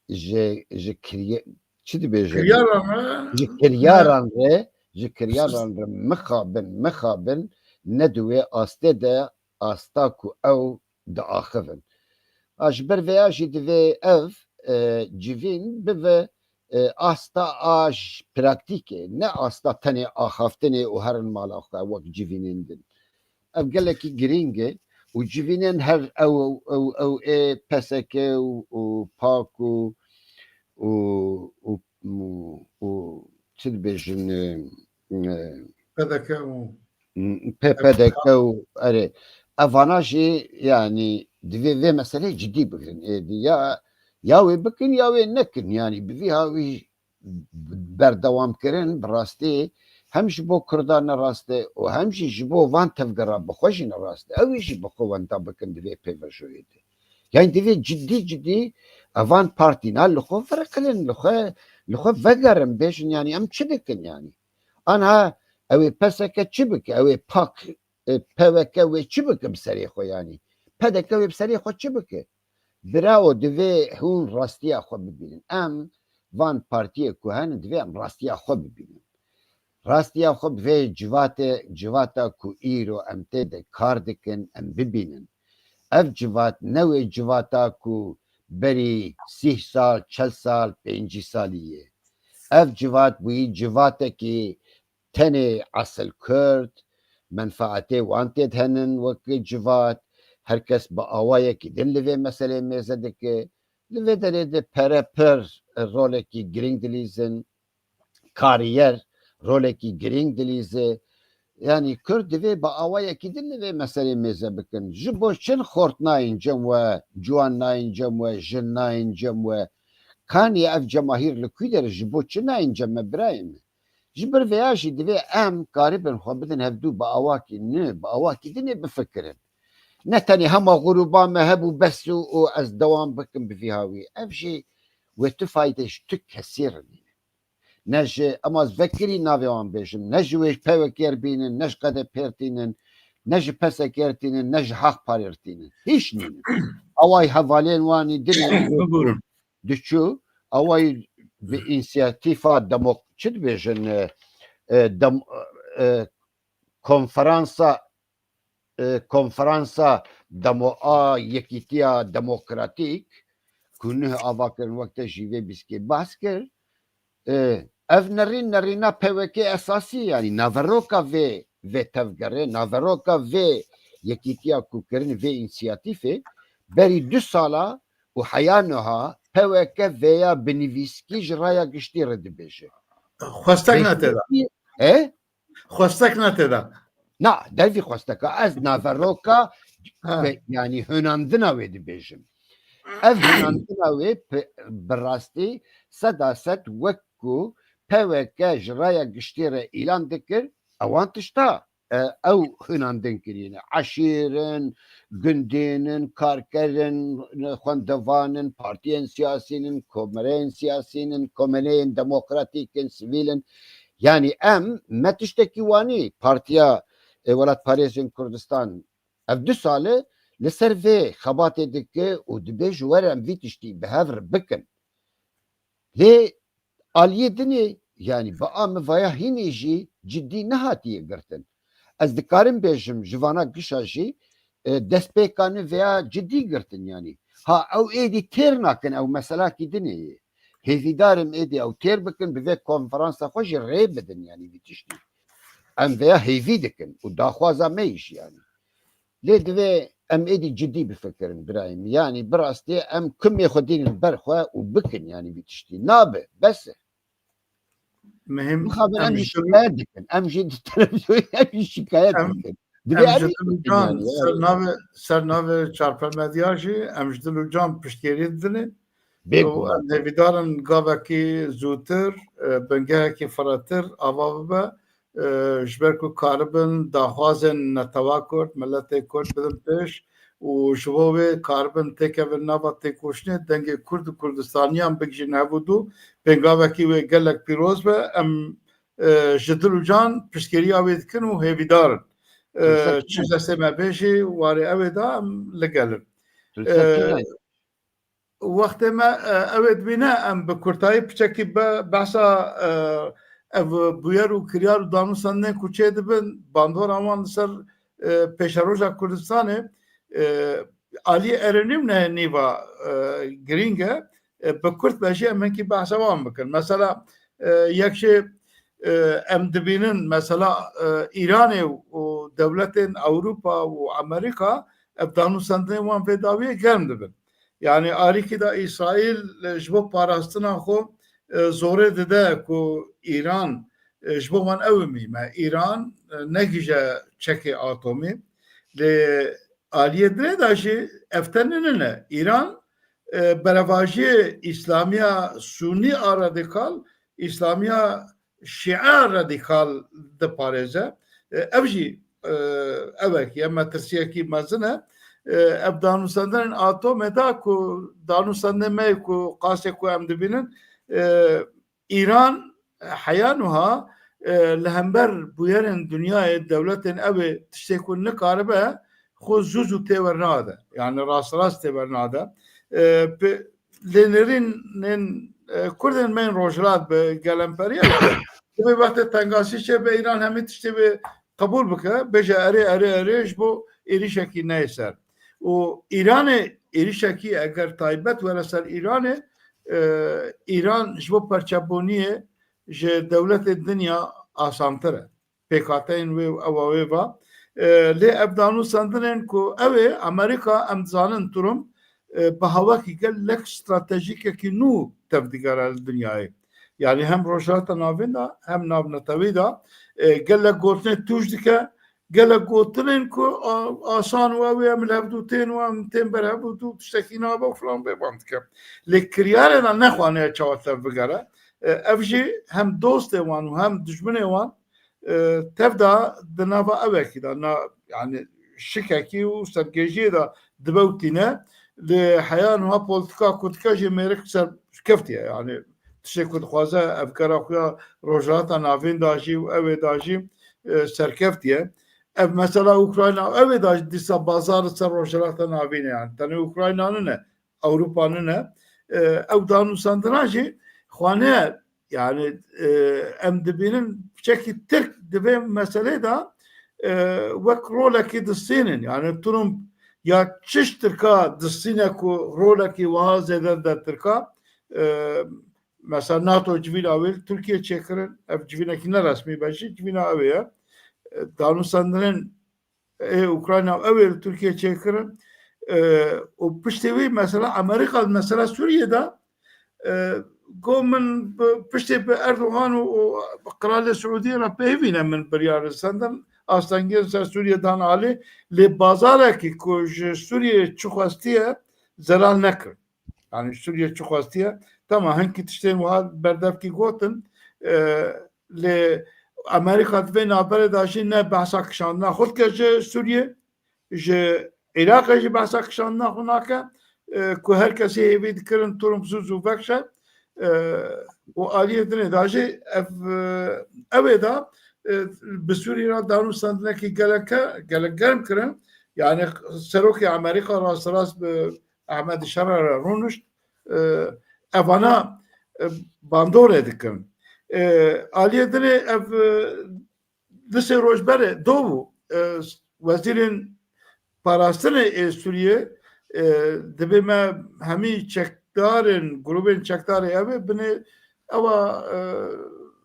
ji, ji kiriye-, çi dibêje? Kiryaran re. Ji kiryaran re, ji kiryaran re mixabin, mixabin ne di wê astê de asta ku ew diaxivin. A ji ber vêya jî divê ev, e, civîn bive, e, asta a ji praktîkê, ne asta tenê axaftinê û herin mala xwe wek civînên din. Ev gelekî girîng e û civînên her ew, ew, ew, ew ê P S K û, û PAK û, û, û, û, û çi dibêjin, e, e, P D K û P P D K û, erê, evana jî, yanî, divê vê meseleyê cidî bigirin. Êdî ya, ya wê bikin ya wê nekin. Yanî, bi vî hawî berdewamkirin, bi rastî hem ji bo Kurdan ne rast e û hem jî ji bo van tevgera bi xwe jî ne rast e. Ew ê jî bi xwe wenda bikin di vê pêvajoyê de. Yanî, divê cidî cidî evan partîna li xwe vereqilin, li xwe, li xwe vegerin, bêjin, yanî, em çi dikin, yanî? Anha ew ê P S K çi bike? Ew ê PAK, e, P W K wê çi bike bi serê xwe, yanî? P D K wê bi serê xwe çi bike? Birawo, divê hûn rastiya xwe bibînin. Em van partiyê ku henin, divê em rastiya xwe bibînin. Rastiya xwe bi vê civatê, civata ku îro em tê de kar dikin, em bibînin. Ev civat ne wê civata ku berî sîh sal, çel sal, pêncî salî ye. Ev civat bûyî civatekî tenê esil Kurd, menfaetê wan tê de henin wek civat, her kes bi awayekî din li vê meselê mêze dike. Li vê derê de pere pir rolekî girîng dilîzin, kariyer rolekî girîng dilîze. Yanî Kurd divê bi awayekî din li vê meselê mêze bikin. Ji bo çi xort nayên cem we, ciwan nayên cem we, jin nayên cem we? Kanî ev cemahîr li kû der e, ji bo çi nayên cem me birayê me? Ji ber vêya jî divê em karibin xwe bidin hevdû bi awakî nû, bi awakî dinê bifikirin. Ne tenê hema grûba me hebû bes û, û ez dewam bikim bi vî hawî. Ev jî wê tu fayde ji tu kesî re nîne. Ne ji, ema ez vekirî navê wan bêjim, ne ji wê P Y K re bînin, ne ji K D P re tînin, ne ji P S K re tînin, ne ji Haq Parê re tînin. Hîç nînin. Awayî hevalên wan î dinê Bibûrin. diçû, awayî bi însiyatîfa demok-, çi dibêjin, e, e, dem-, e, konferansa, e, konferansa demo-, a Yekîtiya Demokratîk, ku nuh ava kirin, wek te jî vê bîskê behs kir, e, ev nerîn, nerîna P Y K esasî, yanî naveroka vê, vê tevgerê, naveroka vê yekîtiya ku kirin, vê însiyatîfê, berî du sala û heya niha P Y K vêya bi nivîskî ji raya giştî re dibêje. Xwestek ne tê de. He? Xwestek ne tê de. Na, dervî xwesteka. Ez naveroka Ha. pe-, yanî hunandina wê dibêjim. Ev hunandina wê pe-, bi rastî seda sed wek ku P Y K ji raya giştî re îlan dikir, ewan tişta, e, ew hunandin kirîne. Eşîr in, gundîn in, karker in, xwendevan in, partiyên siyasî in, komeleyên siyasî in, komeleyên demokratîk in, sivîl in. Yanî em me tiştekî wanî Partiya, e, Welatparêzên Kurdistan ev du sal e li ser vê xebatê dike û dibê ji we re em vî tiştî bi hev re bikin. Lê aliyê dinê, yanî bi a min vaya hînê jî cidî nehatiye girtin. Ez dikarim bêjim ji vana gişa jî, e, destpêka nû veya cidî girtin yanî. Ha ew êdî têr nakin, ew meselakî dinê ye. Hêvîdar im êdî ew têr bikin, bi vê konferansa xwe jî rê bidin yanî vî tiştî. Em veya hêvî dikin û daxwaza me yî jî yanî. Lê divê em êdî cidî bifikirin birayê min. Yanî bi rastî em kumê xwe dînin ber xwe û bikin yanî vî tiştî. Nabe, bes e. Mihim, Mixabin em em jî ji şikayet dikin. Em jî di televîzyonê em jî şikayet em, dikin. Divê em em ji ê Dilû bikin Can, yanî, ser yanî. navê, ser navê Çarpel Medya jî em ji Dilû Can piştgirî didinê. Bêguman. Û em hêvîdar in gavekî zûtir, e, bingehekî firehtir ava bibe, e, ji ber ku karibin daxwazên netewa Kurd, miletê Kurd bidin pêş û ji bo wê karibin têkevin nava têkoşînê, dengê Kurd û Kurdistaniyan bigihîjin hev û du, pêngavekî wê gelek pîroz be. Em, e, ji dil û can piştgiriya wê dikin û hêvîdar in. E, Teşekkür çi ederim. destê me bê jî warê ew ê da em li gel in. Teşekkür E, ederim. Wextê me, e, ew ê dibîne, em bi kurtayî piçekî be-, behsa, e, ev bûyer û kiryar û danûstandinên ku çê dibin, bandora wan li ser, e, pêşeroja Kurdistanê, e, aliyê erênî û neyê nîva, e, girîng e. E, bi kurt be jî em hinkî behsa wan bikin. Mesela, e, yek jê, e, em dibînin, mesela, e, Îranê û dewletên Ewropa û Amerîka, ev danûstandinên wan vê dawiyê germ dibin. Yanî alîkî de Îsraîl, e, ji bo parastina xwe, e, zorê dide ku Îran, e, ji bo wan ew mî me. Îran, e, negihîje çekê atomî. Lê aliyê dinê de jî ev tenê nine. Îran, e, berevajiyê Îslamiya Sûnî a radîkal, Îslamiya Şîe radîkal diparêze. E, ev jî, e, ewekî ye, metirsiyekî mezin e. E, ev danûstandinên atomê da ku danûstandinê me yê ku qasê ku em dibînin, e, Îran heya nuha, e, li hember bûyerên dinyayê dewletên ew ê tiştê ku nikaribe xwe zû zû têwernade. Yani rast rast têwernade. E, pe-, lê nêrînên, e, Kurdên me yên Rojhilat bi gelemperiyê, divê wextê tengasî çêbe Îran hemî tiştê wê qebûl bike, bêje erê, erê, erê, ji bo êrîşekî neyê ser. Û Îranê êrîşekî eger taybet were ser Îranê, e, Îran ji bo perçebûniyê ji dewletên dinya asantir e. Pêkhateyên wê û ewa wê va. E, lê ev danûstandinên ku ew ê Amerîka, em dizanin Trump, e, bi hawekî gelek stratejîkekî nû tevdigere li dinyayê. Yani hem Rojhilata Navîn de hem navnetewî de, e, gelek gotinê tûj dike, gelek gotinên ku a-, asan û ew ê em li hevdû tên û em tên ber hevdû tiştekî nabe û filan bê van dike. Lê kiryarê de nexwane çawa tevbigere. E, ev jî hem dostê wan û hem dijminê wan, e, tev de di nava ewekî de, na, yani şikekî û sergêjiyê de dibewtîne. Lê heya niha polîtîka ku dike jî mêrik serkeftiye. Yani tiştê ku dixwaze evgera xwe ya Rojhilata Navîn da jî û ewê da jî, e, serkeftiye. Ev mesela Ukrayna, ewê da jî dîsa bazar li ser Rojhilata Navîn e. Yani tenê Ukrayna nine, Ewropa nine. E, ew danûsandina jî xwane, yani, e, em dibînin piçekî Tirk di vê meselê de, e, wek rolekî distînin. Yani Trump ya çiş Tirka distîne ku rolekî wiha zêde de Tirka, e, mesela NATO civîna wê li Tirkiye çêkirin, ev civînekî neresmî be jî, civîna ew ê ye. E, danûsandinên ê Ukrayna ew ê li Tirkiye çêkirin. E, û piştî wî mesela Amerîka li mesela Sûriyê de, e, got min bi, piştî bi Erdogan û, û Qiralê Siûdiyê re peyivîne min biryar li sendin astengiyên ser Sûriyê dan alî, lê bazarekî ku ji Sûriyê çi xwestiye zelal nekir. Yani Sûriye çi xwestiye? Tamam, hinkî tiştên wiha berdevkî gotin, e, lê Amerîka di vê navberê de jî ne behsa kişandina xwe dike ji Sûriye, ji Iraqê jî behsa kişandina xwe nake, e, ku her kesê hêvî dikirin Trump zû zû vekşe, e, û aliyê dinê de jî ev, e, ew ê de, e, bi Sûriye re danûstandinekî gelek, gelek germ kirin. Yani serokê Amerîka rasterast bi Ehmed Şera re rûnişt. E, evana, e, bandorê dikin. E, aliyê dinê ev, e, du sê roj berê do bû. E, wezîrên parastinê ê Sûriyê, e, dibê me hemî çekdarên, grûbên çekdarê ev ê binê ewa, e,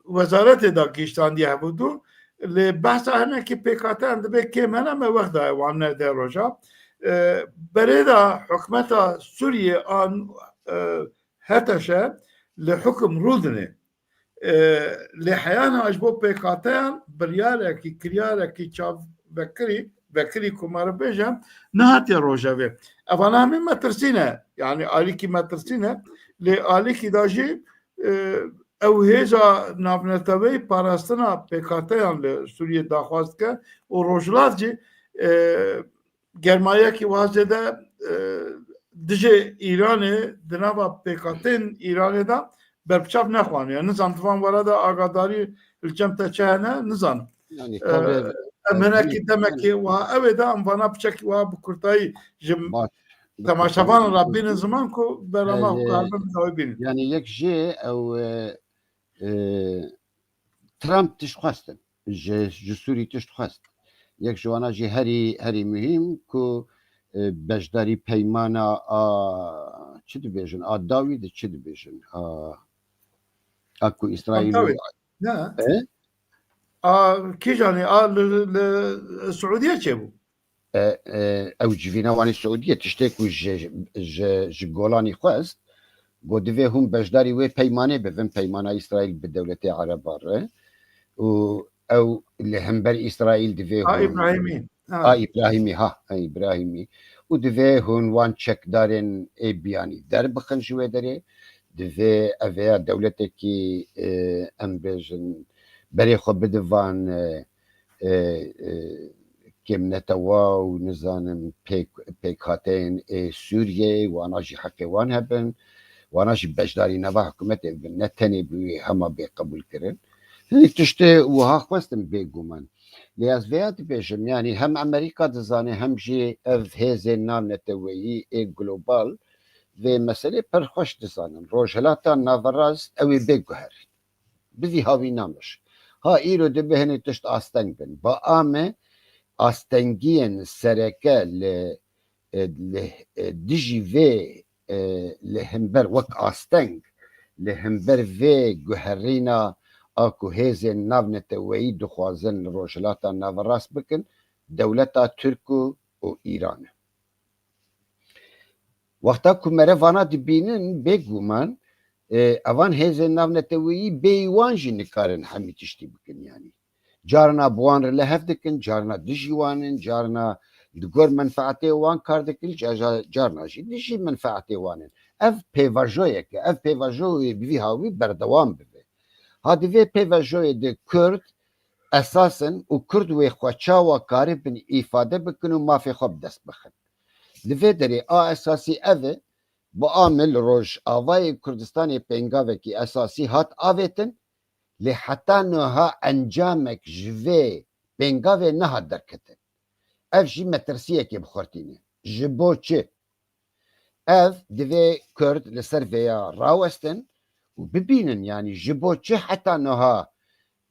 wezaretê de gihiştandiye hevûdû. Lê behsa hinekî pêkhateyan dibê kêm hene, me wext daye wan ne deh roja. E, berê de hikûmeta Sûriyê an, e, HTŞ li hukum rûdinê. E, lê heyana ji bo pêkhateyan biryarekî, kiryarekî çavvekirî, vekirî ku me re bêje, nehatiye rojevê. Evana hemî metirsî ne, yani alîkî metirsî ne, lê alîkî da jî, e, ew hêza navneteweyî parastina pêkhateyan li Sûriyê daxwaz dike û Rojhilat jî, e, germayekî wiha zêde, e, dijê Îranê di nava pêkhateyên Îranê de berbiçav nexwaniye. Nizam di van were de agadarî li cem te çi hene, nizam. Yani, e, tabii, em e, hinekî demekî wiha ew ê de em vana piçekî wiha bi kurtayî ji temaşevanan re bînin ziman ku berama e, karibin bi dawî bînin. Yani yek jê ew, e, e, Trump tişt xwestin. Ji, ji Sûrî tişt xwest. Yek ji wana jî herî, herî muhîm ku, e, beşdarî peymana a, çi dibêjin? A dawî de çi dibêjin? A, a ku Îsraîl û Dawî. Ne? E? A, kîjanê? A, li, li Siûdiye çêbû? E, e, ew civîna wanî Siûdiyê tiştê ku ji, ji, ji Golanî xwest, got divê hûn beşdarî wê peymanê bibin, peymana Îsraîl bi dewletê Ereban re. Û ew li hember Îsraîl divê A hûn Îbrahîmî. Ha. A Îbrahîmî, ha, a Îbrahîmî. Û divê hûn wan çekdarên ê biyanî derbixin ji wê derê. Divê ev ya dewletekî, e, em bêjin, berê xwe bidin van, e, e, e, kêmnetewa û nizanim pêk, pêkhateyên ê Sûriyeyê, wana jî heqê wan hebin, wana jî beşdarî nava hikûmetê bibin, ne tenê bi wî hema bê qebûlkirin. Hinî tiştê wiha xwestin bêguman. Lê ez vêya dibêjim, yanî hem Amerîka dizane, hem jî ev hêzên navneteweyî ê global vê meselê pir xweş dizanin. Rojhilata Naverast ew ê bê guher. Bi vî hawî namiş. Ha îro dibe hinî tişt asteng bin. Ba a me astengiyên sereke li, e, li, e, dijî vê, e, li hember wek asteng, li hember vê guherîna a ku hêzên navneteweyî dixwazin li Rojhilata Naverast bikin, dewleta Tirk û, û Îran e. Wexta ku merevana dibînin, bêguman, e, evan hêzên navneteweyî bêyî wan jî nikarin hemî tiştî bikin, yanî. Carna bi wan re lehev dikin, carna dijî wan in, carna li gor menfeetê wan kar dikin, ca-, ca-, carna jî dijî menfeetê wan in. ev pêvajoyek e. Ev pêvajoyê bi vî hawî berdewam bibe. Ha di vê pêvajoyê de Kurd esas in û Kurd wê xwe çawa karibin îfade bikin û mafê xwe bi dest bixin. Li vê derê a esasî ev e, bi a me li Rojavayê Kurdistanê pêngavekî esasî hat avêtin, lê heta niha encamek ji vê pêngavê nehat derketin. Ev jî metirsiyekê bi xwe tîne. Ji bo çi? Ev divê Kurd li ser vêya rawestin û bibînin, yanî ji bo çi heta niha,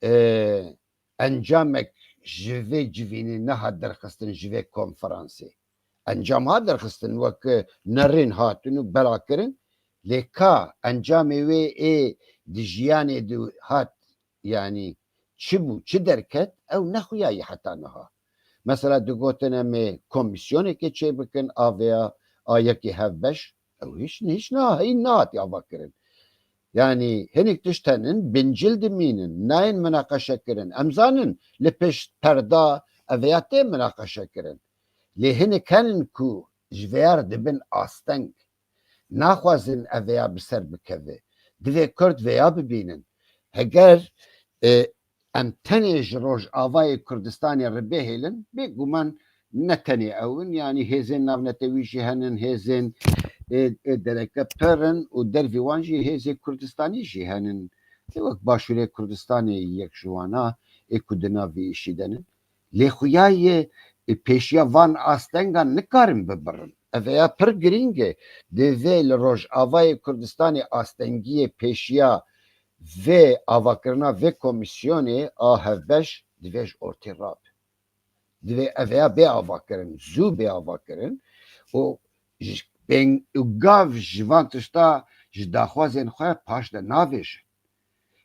e, encamek ji vê civînê nehat derxistin ji vê konferansê. Encam hat derxistin, wek nerîn hatin û bela kirin, lê ka encamê wê ê di jiyanê de hat, yanî çi bû, çi derket, ew nexuyaye heta niha. Mesela digotin em ê komîsyonekê çêbikin, a vêya a yekê hevbeş, ew hiç, hiç niha hîn nehat avakirin. Yanî hinek tişt henin, bincil dimînin, nayên minaqeşe kirin. Em zanin li pişt perda ev vêya tê minaqeşe kirin. Lê hinek henin ku ji vêya re dibin asteng. Naxwazin ev vêya bi ser bikeve. Divê Kurd vêya bibînin. Heger, e, em tenê ji Rojavayê Kurdistanê re bihêlin, bêguman ne tenê ew in, yanî hêzên navnetewî jî henin, hêzên, e, e, dereke pir in û dervî wan jî hêzê Kurdistanî jî henin. Ê wek Başûrê Kurdistanê yek ji wana ê ku di nav vî îşî de ne. Lê xuya ye, e, pêşiya van astengan nikarin bibirin. Ev vêya pir girîng e. Divê li Rojavayê Kurdistanê astengiyê pêşiya vê avakirina vê komîsyonê a hevbeş divê ji ortê rabe. Divê ev vêya bê avakirin, zû bê avakirin û ji pêng-, û gav ji van tişta ji daxwazên xwe paş de navêjin.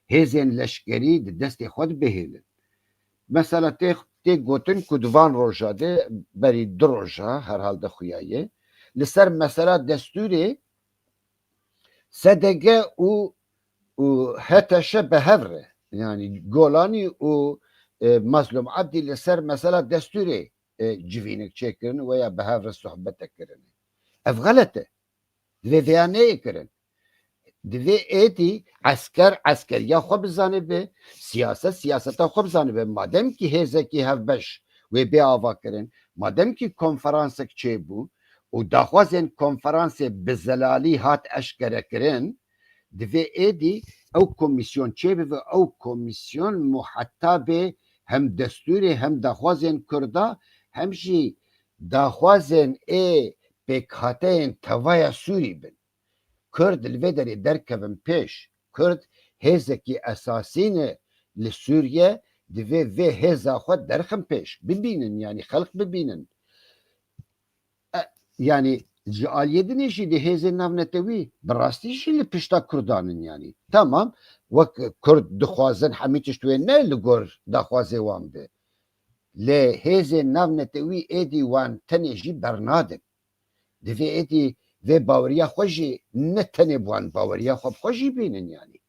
Hêzên leşkerî di destê xwe dibihêlin. Mesela tê, tê gotin ku di van roja de, berî du roja herhalde xuya ye, li ser mesela destûrê S D G û, û H T Ş bi hev re, yanî Golanî û, e, Mazlûm Ebdî li ser mesela destûrê, e, civînek çêkirin û ya bi hev re sohbete kirin. Ev xelet e. Divê vêya neyê kirin. Divê êdî esker eskeriya xwe bizanibe, siyaset siyaseta xwe bizanibe. Madem kî hêzekî hevbeş wê bê avakirin, madem kî konferansek çêbû û daxwazên konferansê bi zelalî hat eşkerekirin, divê êdî ew komîsyon çêbibe, ew komîsyon muhetabê hem destûrê hem daxwazên Kurda hem jî daxwazên ê pêkhateyên tevaya Sûrî bin. Kurd li vê derê derkevin pêş. Kurd hêzekî esasî ne li Sûriye, divê vê hêza xwe derxin pêş. Bibînin, yanî xelq bibînin. E, yanî ji aliyê dinê jî di hêzên navnetewî bi rastî jî li pişta Kurdan in yanî. Tamam, wek Kurd dixwazin hemî tişt wê ne li gor daxwazê wan be. Lê hêzên navnetewî êdî wan tenê jî bernadin. Divê êdî vê baweriya xwe jî ne tenê bi wan baweriya xwe bi xwe jî bînin yanî.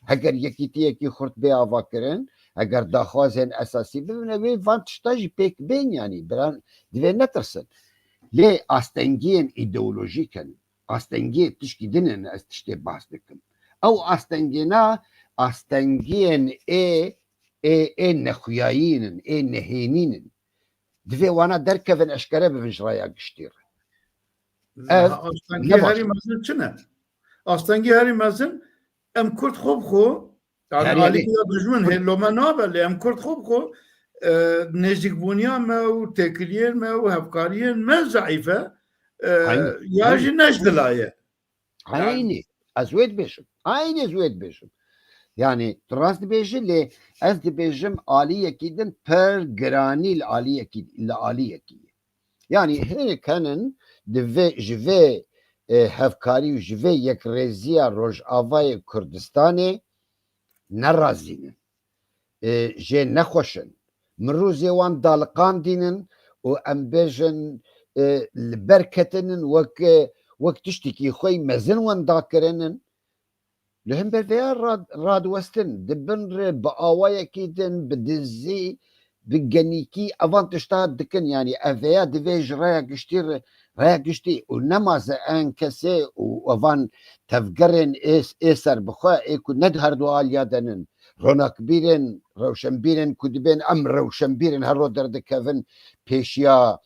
Heger yekîtiyekî xurt bê avakirin, heger daxwazên esasî bibin, ew ê van tişta jî pêk bên yanî. Biran divê netirsin. Lê astengiyên îdeolojîk in. Astengiyê tişkî din in, ez tiştê behs dikim. Ew astengêna astengiyên ê, ê, ê nexuyayîn in, ê nehênîn in. Divê wana derkevin, eşkere bibin ji raya giştî re. Ev Niha astengî ne baş herî e. Mezin çi ne? Astengî herî mezin em Kurd xwe bi xwe, yani Herî alî herî. Ya dijmin hê lome nabe lê em Kurd xwe bi xwe, e, nêzdîkbûniya me û têkiliyên me û hevkariyên me zeîf e, e, Aynen. Ya Aynen. Jî ne ji dilaye. Eynî. Ez wê dibêjim. Eynî ez wê dibêjim. Yani tu rast dibêjî lê ez dibêjim aliyekî din pir giranî li aliyekî, li aliyekî ye. Yani hinek henin di vê, ji vê, e, hevkarî û ji vê yekrêziya Rojavayê Kurdistanê nerazî ne. E, jê nexweş in. Mirûzê wan daliqandînin û em bêjin, e, li ber ketinin wek, e, wek tiştekî xwe yî mezin wenda kirinin. Li hember vêya rad-, radiwestin, di bin rê bi awayekî din, bi dizî, bi genîkî evan tişta dikin, yanî ev veya divê ji raya giştî re, raya giştî û nemaze en kesê û evan tevgerên ê, ê serbixwe ê ku ne di her du aliya de nin, ronakbîrên, rewşenbîrên ku dibên em rewşenbîrên her ro derdikevin pêşiya,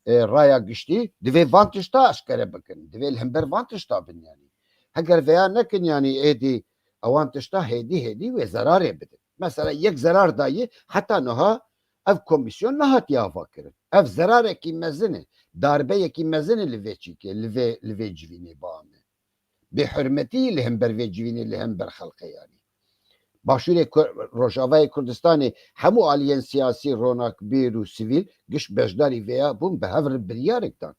e, raya giştî, divê van tişta eşkere bikin. Divê li hember van tişta bin yanî. Heger veya nekin yanî êdî ewan tişta hêdî hêdî wê zerarê bidin. Mesela yek zerar dayî heta niha ev komîsyon nehatiye avakirin. Ev zerarekî mezin e. Darbeyekî mezin e li vê çîkê, li vê, li vê civînê biame. Bêhurmetî li hember vê civînê, li hember xelqê yanî. Başûrê Kur-, Rojavayê Kurdistanê hemû aliyên siyasî, ronakbîr û sivîl giş beşdarî vêya bûn, bi hev re biryarek dan.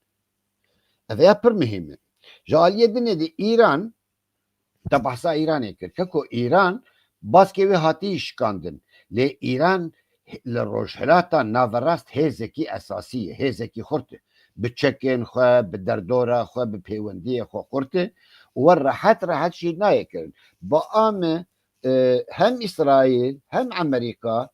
Ev ya pir muhîm e. Ji aliyê dinê de Îran, te behsa Îranê kir. Keko Îran baskê wê hatî şikandin. Lê Îran li Rojhilata Naverast hêzekî esasî ye, hêzekî xurt e. Bi çekên xwe, bi derdora xwe, bi pêwendiyê xwe xurt e û we rehet rehet jî nayê kirin. Ba am e, hem Îsraîl hem Amerîka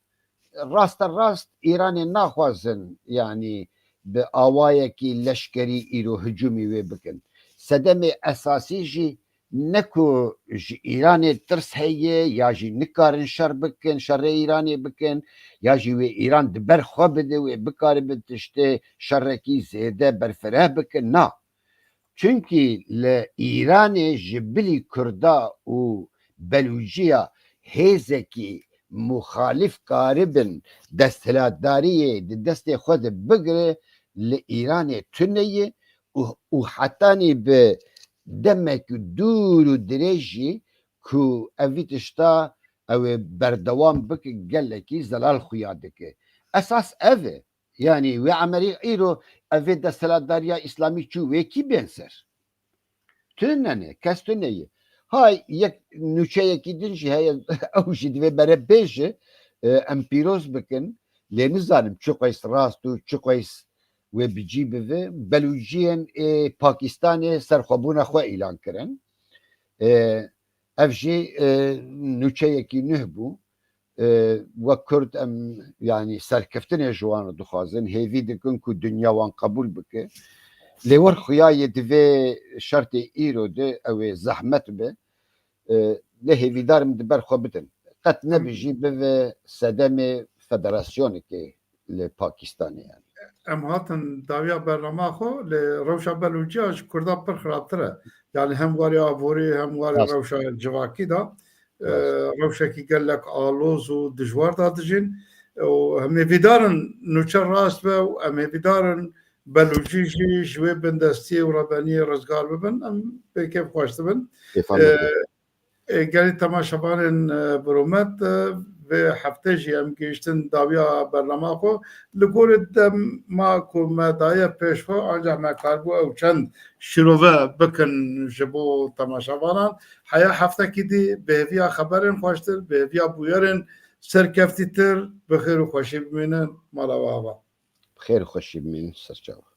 raste rast Îranê naxwazin, yanî bi awayekî leşkerî îro hicûmî wê bikin. Sedemê esasî jî ne ku ji Îranê tirs heye ya jî nikarin şer bikin, şerê Îranê bikin, ya jî wê Îran di ber xwe bide, wê bikaribin tiştê şerekî zêde berfireh bikin. Na. Çunkî li Îranê ji bilî Kurda û Belûciya hêzekî muxalîf karibin desthilatdariyê di destê xwe de bigire, li Îranê tune ye û, û hetanî bi demek dûr û dirêj jî ku ev vî tişta ew ê berdewam bike, gelekî zelal xuya dike. Esas ev e. Yanî wê emerî îro ev vê desthilatdariya îslamî çû wê kî bên ser? Tune ne, kes tune ye. Hay yek nûçeyekî din jî heye, ew jî divê bere bêje, e, em pîroz bikin. Lê nizanim çi qeys rast û çi qeys wê bi cî bive. Belûciyên ê Pakistanê serxwebûna xwe îlan kirin. E, ev jî, e, nûçeyekî nuh bû. E, wek Kurd em, yanî serkeftinê ji wan re dixwazin, hêvî dikin ku dinya wan qebûl bike. Lê wer xuya yê di vê şertê îro de ew ê zehmet be. E, lê hêvîdar im di ber xwe bidin. Qet nebi jî bive sedemê federasyonekê li Pakistanê yanî. Em hatin dawiya bernama xwe, lê rewşa Belûciya ji Kurda pir xirabtir e. Yanî hem warê aborî hem warê Rast. rewşa civakî de, e, Rast. rewşekî gelek aloz û dijwar de dijîn. Û em hêvîdar in nûçe rast be û em hêvîdar in Belûcî jî ji wê bindestiyê û rebeniyê rizgar bibin. Em pê kêfxweş dibin. Kêfa me E, dibe. E, gelî temaşevanên, e, bi rûmet, e, vê heftê jî em gihiştin dawiya bernama xwe. Li gorî dema ku me daye pêş xwe, ancak me karibû ew çend şîrove bikin ji bo temaşevanan. Heya heftekî dî bi hêviya xeberên xweştir, bi hêviya bûyerên serkeftîtir, bi xêr û xweşî bimînin, mala we ava. Bi xêr û xweşî bimînin, serçawa.